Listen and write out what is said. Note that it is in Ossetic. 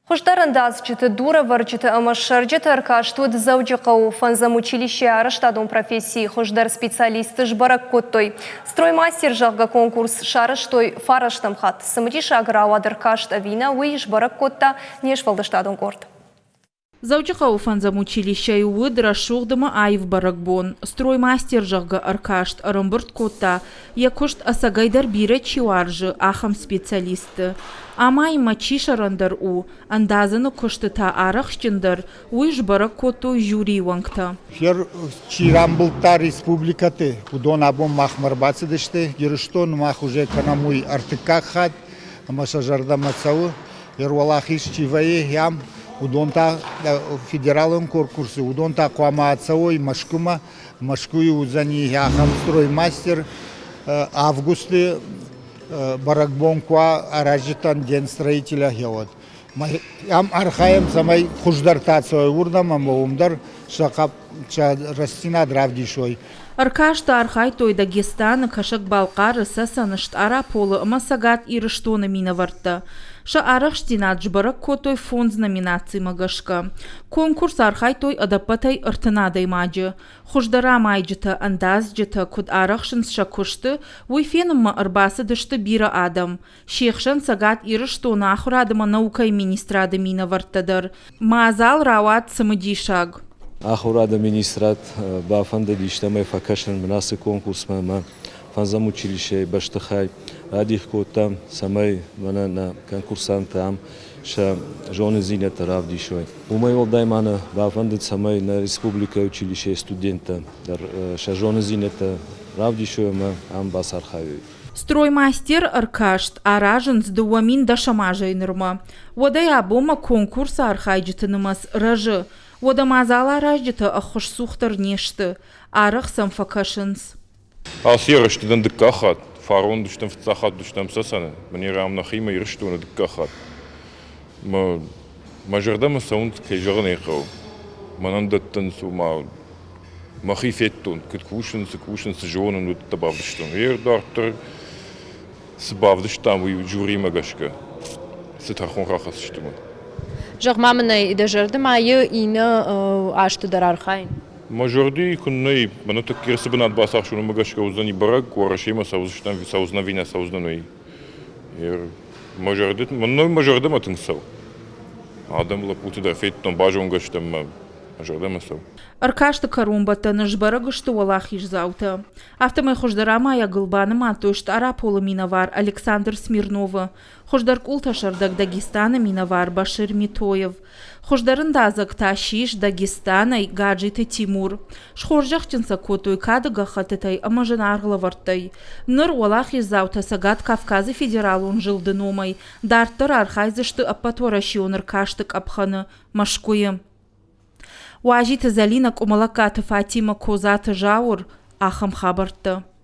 Хуыздӕр ӕндадзджыты, дурӕвӕрджыты ӕмӕ ссӕрджыты ӕркаст уыд Дзӕуджыхъӕуы. Фӕндзӕм училищейы арӕзтадон профессийы хуыздӕр специалистты сбӕрӕг кодтой. Строймастер, зӕгъгӕ, конкурс сарӕзтой фарӕстӕм хатт. Цымыдисаг рауад ӕркаст ӕви нӕ, уый сбӕрӕг кодта не сфӕлдыстадон къорд. Дзӕуджыхъӕуы фӕндзӕм училищӕйы уыд рӕсугъд ӕмӕ аив бӕрӕгбон. Строймастер, зӕгъгӕ, ӕркаст ӕрӕмбырд кодта, йӕ куыст ӕцӕгӕйдӕр бирӕ чи уарзы, ахӕм специалистты. Амайынмӕ чи сӕрӕндӕр у, ӕндадзыны куысты та арӕхстджындӕр, уый сбӕрӕг кодтой жюрийы уӕнгтӕ. Хер чи рамбылдта республикӕты, уыдон абон махмӕ ӕрбацыдысты. Ирыстоны мах уже кӕнӕм уый ӕртыккаг хатт, ӕмӕ сӕ зӕрдӕмӕ цӕуы. Ӕруӕлахиз чи вӕййы ам, уыдон та федералон конкурсы, уыдон та хъуамӕ ацӕуой Мӕскуымӕ. Мӕскуыйы уыдзӕни ахӕм строймастер. Августы бӕрӕгбон куы уа аразджытӕн День строителя гъеуӕд. Ам архайӕм, цӕмӕй хуыздӕртӕ ацӕуой уырдӕм ӕмӕ уым дӕр сӕ рӕстдзинад равдисой. Ӕркасты архайдтой Дагестаны, Кӕсӕг-Балхъары, Цӕцӕны, Стъараполы ӕмӕ Цӕгат Ирыстоны минӕвӕрттӕ. Сӕ арӕхстдзинад сбӕрӕг кодтой фондз номинацимӕ гӕсгӕ. Конкурсы архайдтой ӕдӕппӕтӕй 30 адӕймаджы. Хуыздӕр амайджытӕ, ӕндадзджытӕ куыд арӕхсынц сӕ куысты, уый фенынмӕ ӕрбацыдысты бирӕ адӕм. Се хсӕн Цӕгат Ирыстоны ахуырад ӕмӕ наукӕйы министрады минӕвӕрттӕ дӕр. Мадзал рауад цымыдисаг. Ахуырады министрад бафӕндыд истӕмӕй фӕкӕсын мын ацы конкурсмӕ ӕмӕ фӕндзӕм училищейы бӕстыхай радих кодтам, цӕмӕй мӕнӕ нӕ конкурсанттӕ ам сӕ зонындзинӕдтӕ равдисой. Уымӕй уӕлдай ма нӕ бафӕндыд, цӕмӕй нӕ республикӕйы училищейы студенттӕ дӕр сӕ зонындзинӕдтӕ равдисой ӕмӕ ам бацархайой. Строймастер ӕркаст аразынц 2010 азӕй нырмӕ. Уӕдӕй абонмӕ конкурсы архайджыты нымӕц рӕзы. Уӕдӕ мадзаларазджытӕ ӕххуысцухдӕр не сты, арӕх сӕм фӕкӕсынц. Ацы ерысты дӕн дыккаг хатт. Фарон уыдыстӕм фыццаг хатт уыдыстӕм Цӕцӕны. Мӕнӕ ам нӕхимӕ Ирыстоны дыккаг хатт. Мӕ, мӕ зӕрдӕмӕ цӕуынц, кӕй зӕгъын ӕй хъӕуы. Мӕнӕн дӕттынц, ома, мӕхи федтон, куыд кусын, цы кусын, цы зонын, уыдӕттӕ бавдыстон. Гъер дарддӕр цы бавдыстам, уый жюримӕ гӕсгӕ цы тӕрхон рахӕсдзысты уымӕн. Зӕгъ-ма мын ӕй, дӕ зӕрды ма иннӕ азты дӕр архайын? Мӕ зӕрды куыннӕ и, мӕнӕ тӕккӕ цы бынат бацахсон, уымӕ гӕсгӕ уыдзӕни бӕрӕг, Уӕрӕсемӕ цӕудзыстӕм, цӕудзынӕ ӕви нӕ цӕудзынӕн, уый. Мӕ зӕрды, мӕ зӕрдӕмӕ тынг цӕуы. Адӕм лӕппуты дӕр федтон, базонгӕ стӕм мӕ зӕрдӕмӕ цӕуы. Ӕркасты кӕронбӕттӕны сбӕрӕг сты уӕлахиздзаутӕ. Афтӕмӕй хуыздӕр амайӕгыл банымадтой Стъараполы минӕвар Александр Смирновы, хуыздӕр къултӕсӕрдӕг Дагестаны минӕвар Башир Митоев, хуыздӕр ӕндадзӕг та ссис Дагестанӕй Гаджиты Тимур. Схорзӕхджын сӕ кодтой кады гӕххӕттытӕй ӕмӕ зынаргъ лӕвӕрттӕй. Ныр уӕлахиздзаутӕ Цӕгат Кавказы федералон зылды номӕй дарддӕр архайдзысты ӕппӕтуӕрӕсеон ӕркасты къӕпхӕны Мӕскуыйы. Уазиты Зӕлинӕ, Къуымӕлӕгкаты Фатимӕ, Козаты Зауыр, ахӕм хабӕрттӕ.